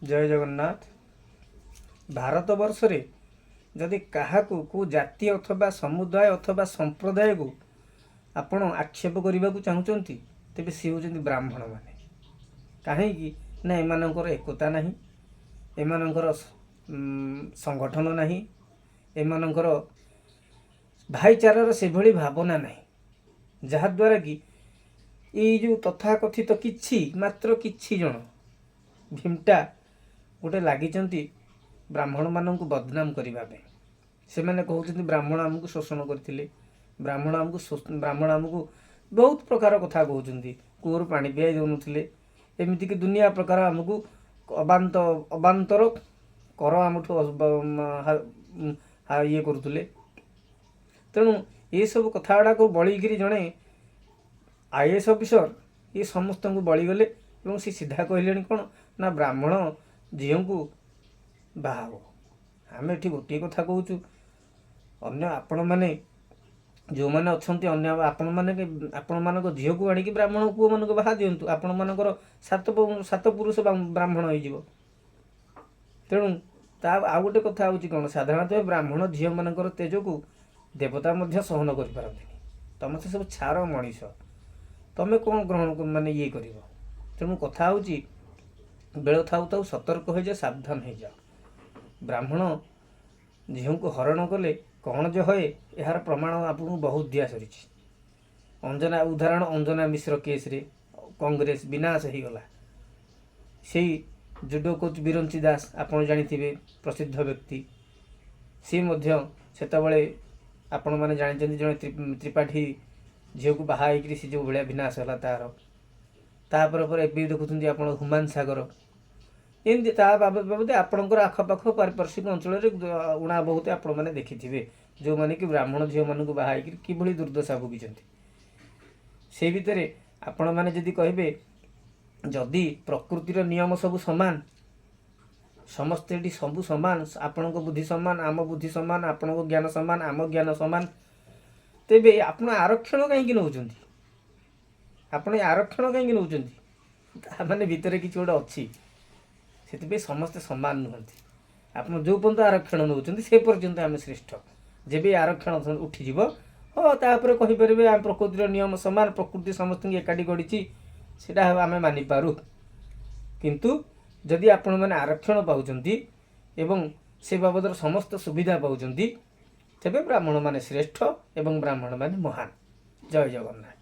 ଜୟ ଜଗନ୍ନାଥ। ଭାରତବର୍ଷରେ ଯଦି କାହାକୁ, କେଉଁ ଜାତି ଅଥବା ସମୁଦାୟ ଅଥବା ସମ୍ପ୍ରଦାୟକୁ ଆପଣ ଆକ୍ଷେପ କରିବାକୁ ଚାହୁଁଛନ୍ତି, ତେବେ ସିଏ ହେଉଛନ୍ତି ବ୍ରାହ୍ମଣମାନେ। କାହିଁକି ନା ଏମାନଙ୍କର ଏକତା ନାହିଁ, ଏମାନଙ୍କର ସଂଗଠନ ନାହିଁ, ଏମାନଙ୍କର ଭାଇଚାରାର ସେଭଳି ଭାବନା ନାହିଁ, ଯାହାଦ୍ୱାରା କି ଏଇ ଯେଉଁ ତଥାକଥିତ କିଛି ମାତ୍ର କିଛି ଜଣ ଭିମ୍ଟା ଗୋଟେ ଲାଗିଛନ୍ତି ବ୍ରାହ୍ମଣମାନଙ୍କୁ ବଦନାମ କରିବା ପାଇଁ। ସେମାନେ କହୁଛନ୍ତି, ବ୍ରାହ୍ମଣ ଆମକୁ ଶୋଷଣ କରିଥିଲେ, ବ୍ରାହ୍ମଣ ଆମକୁ ବହୁତ ପ୍ରକାର କଥା କହୁଛନ୍ତି, କୂଅରୁ ପାଣି ପିଆଇ ଦେଉନଥିଲେ, ଏମିତିକି ଦୁନିଆ ପ୍ରକାର ଆମକୁ ଅବାନ୍ତର କର ଆମଠୁ ଇଏ କରୁଥିଲେ। ତେଣୁ ଏସବୁ କଥା ଗୁଡ଼ାକୁ ବଳିକିରି ଜଣେ ଆଇଏଏସ୍ ଅଫିସର ଇଏ ସମସ୍ତଙ୍କୁ ବଳିଗଲେ ଏବଂ ସେ ସିଧା କହିଲେଣି କ'ଣ ନା ବ୍ରାହ୍ମଣ ଝିଅଙ୍କୁ ବାହା ହେବ। ଆମେ ଏଠି ଗୋଟିଏ କଥା କହୁଛୁ, ଅନ୍ୟ ଆପଣମାନେ ଯେଉଁମାନେ ଅଛନ୍ତି, ଅନ୍ୟ ଆପଣମାନେ ଆପଣମାନଙ୍କ ଝିଅକୁ ଆଣିକି ବ୍ରାହ୍ମଣ ପୁଅମାନଙ୍କୁ ବାହା ଦିଅନ୍ତୁ। ଆପଣମାନଙ୍କର ସାତ ପୁରୁଷ ବ୍ରାହ୍ମଣ ହେଇଯିବ। ତେଣୁ ତା ଆଉ ଗୋଟେ କଥା ହେଉଛି କ'ଣ, ସାଧାରଣତଃ ବ୍ରାହ୍ମଣ ଝିଅମାନଙ୍କର ତେଜକୁ ଦେବତା ମଧ୍ୟ ସହନ କରିପାରନ୍ତିନି। ତମେ ତ ସବୁ ଛାର ମଣିଷ, ତମେ କ'ଣ ଗ୍ରହଣ ମାନେ ଇଏ କରିବ? ତେଣୁ କଥା ହେଉଛି, ବେଳ ଥାଉ ଥାଉ ସତର୍କ ହେଇଯାଅ, ସାବଧାନ ହେଇଯାଅ। ବ୍ରାହ୍ମଣ ଝିଅଙ୍କୁ ହରଣ କଲେ କ'ଣ ଯେ ହଏ, ଏହାର ପ୍ରମାଣ ଆପଣଙ୍କୁ ବହୁତ ଦିଆ ସରିଛି। ଅଞ୍ଜନା ଉଦାହରଣ, ଅଞ୍ଜନା ମିଶ୍ର କେସ୍ରେ କଂଗ୍ରେସ ବିନାଶ ହେଇଗଲା। ସେଇ ଜୁଡୋ କୋଚ୍ ବିରଞ୍ଚି ଦାସ, ଆପଣ ଜାଣିଥିବେ, ପ୍ରସିଦ୍ଧ ବ୍ୟକ୍ତି, ସିଏ ମଧ୍ୟ ସେତେବେଳେ ଆପଣମାନେ ଜାଣିଛନ୍ତି, ଜଣେ ତ୍ରିପାଠୀ ଝିଅକୁ ବାହା ହେଇକିରି ସେ ଯେଉଁ ଭଳିଆ ବିନାଶ ହେଲା ତାର। ତାପରେ ପରେ ଏବେ ବି ଦେଖୁଛନ୍ତି ଆପଣ ହୁମାନ ସାଗର। ଏମିତି ତା ବାବଦେ ଆପଣଙ୍କର ଆଖପାଖ ପାରିପାର୍ଶ୍ୱିକ ଅଞ୍ଚଳରେ ଉଣା ବହୁତ ଆପଣମାନେ ଦେଖିଥିବେ, ଯେଉଁମାନେ କି ବ୍ରାହ୍ମଣ ଝିଅମାନଙ୍କୁ ବାହା ହେଇକିରି କିଭଳି ଦୁର୍ଦ୍ଦଶା ଭୋଗିଛନ୍ତି। ସେଇ ଭିତରେ ଆପଣମାନେ ଯଦି କହିବେ, ଯଦି ପ୍ରକୃତିର ନିୟମ ସବୁ ସମାନ, ସମସ୍ତେ ଏଠି ସବୁ ସମାନ, ଆପଣଙ୍କ ବୁଦ୍ଧି ସମାନ, ଆମ ବୁଦ୍ଧି ସମାନ, ଆପଣଙ୍କ ଜ୍ଞାନ ସମାନ, ଆମ ଜ୍ଞାନ ସମାନ, ତେବେ ଆପଣ ଆରକ୍ଷଣ କାହିଁକି ନେଉଛନ୍ତି? ଆପଣ ଏ ଆରକ୍ଷଣ କାହିଁକି ନେଉଛନ୍ତି? ତା ମାନେ ଭିତରେ କିଛି ଗୋଟେ ଅଛି। ସେଥିପାଇଁ ସମସ୍ତେ ସମାନ ନୁହନ୍ତି। ଆପଣ ଯେଉଁ ପର୍ଯ୍ୟନ୍ତ ଆରକ୍ଷଣ ନେଉଛନ୍ତି, ସେ ପର୍ଯ୍ୟନ୍ତ ଆମେ ଶ୍ରେଷ୍ଠ। ଯେବେ ଏ ଆରକ୍ଷଣ ଉଠିଯିବ, ହଁ, ତାପରେ କହିପାରିବେ ଆମ ପ୍ରକୃତିର ନିୟମ ସମାନ, ପ୍ରକୃତି ସମସ୍ତଙ୍କୁ ଏକାଠି ଗଢ଼ିଛି, ସେଇଟା ଆମେ ମାନିପାରୁ। କିନ୍ତୁ ଯଦି ଆପଣମାନେ ଆରକ୍ଷଣ ପାଉଛନ୍ତି ଏବଂ ସେ ବାବଦର ସମସ୍ତ ସୁବିଧା ପାଉଛନ୍ତି, ତେବେ ବ୍ରାହ୍ମଣମାନେ ଶ୍ରେଷ୍ଠ ଏବଂ ବ୍ରାହ୍ମଣମାନେ ମହାନ। ଜୟ ଜଗନ୍ନାଥ।